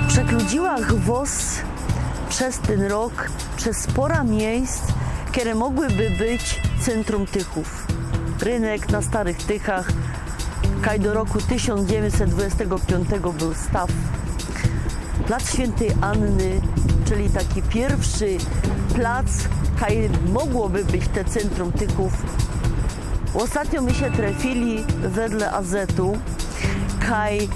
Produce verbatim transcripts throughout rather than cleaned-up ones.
Przekludziła wos przez tyn rok, przez spora miyjsc, kere mogłyby być cyntrum Tychōw. Rynek na Starych Tychach, kaj do roku tysiōnc dziewiyńćset dwudziestego piōntego bōł staw. Plac Świętej Anny, czyli taki piyrszy plac, kaj mogłoby być te cyntrum Tychōw. Ôstatnio my sie trefiyli wedle azetu, kaj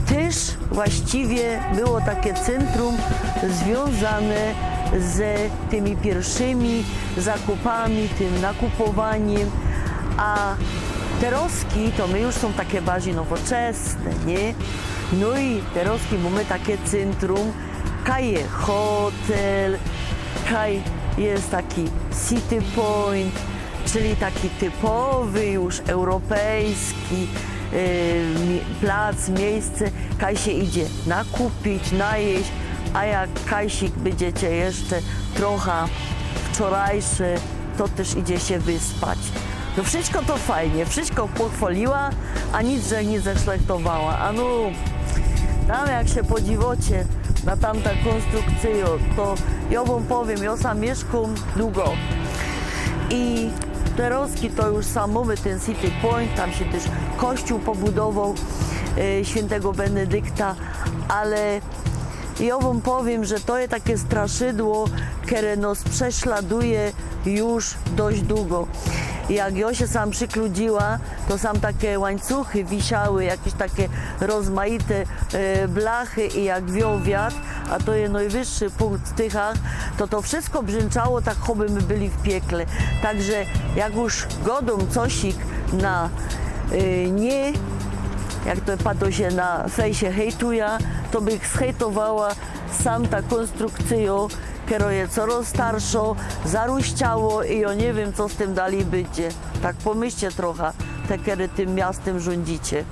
tyż właściwie było take cyntrum zwiōnzane ze tymi piyrszimi zakupami, tym nakupowaniym, a terŏzki to my już sōm take bardzij nowoczesne, niy? No i terŏzki mōmy take cyntrum, kaj je hotel, kaj je taki City Point, czyli taki typowy już europejski, e, mi-, plac, miyjsce, kaj sie idzie nakupić, najeść, a jak kajsik bydziecie jeszcze trocha wczorajsze, to tyż idzie sie wyspać. No wszystko to fajnie, wszystko pochwaliła, a nic, że niy zeszlechtowała. A no, tam jak sie podziwocie na tamta kōnstrukcyjo, to jŏ wōm powiym, jŏ sam miyszkōm dugo. I terŏzki to już sam mōmy tyn City Point, tam sie tyż kościōł pobudowoł, e, świyntego Benedykta, ale jŏ wōm powiym, że to je take straszydło, kere nos prześladuje już dość dugo. Jak jŏ sie sam przykludziła, to sam take łańcuchy wisiały, jakeś take rozmajte, e, blachy i jak wioł wiatr, a to je nojwyższy pōnkt w Tychach, to to wszystko brzynkało tak, choby my byli w piekle. Także jak już godōm cosik na, e, niy, jak to pado sie na fejsie hejtuja, to bych zhejtowała sam ta kōnstrukcyjo, kero je corŏz starszŏ, zaruściało i jŏ niy wiym, co z tym dalij bydzie. Tak pomyślcie trocha, te, kere tym miastym rzōndzicie.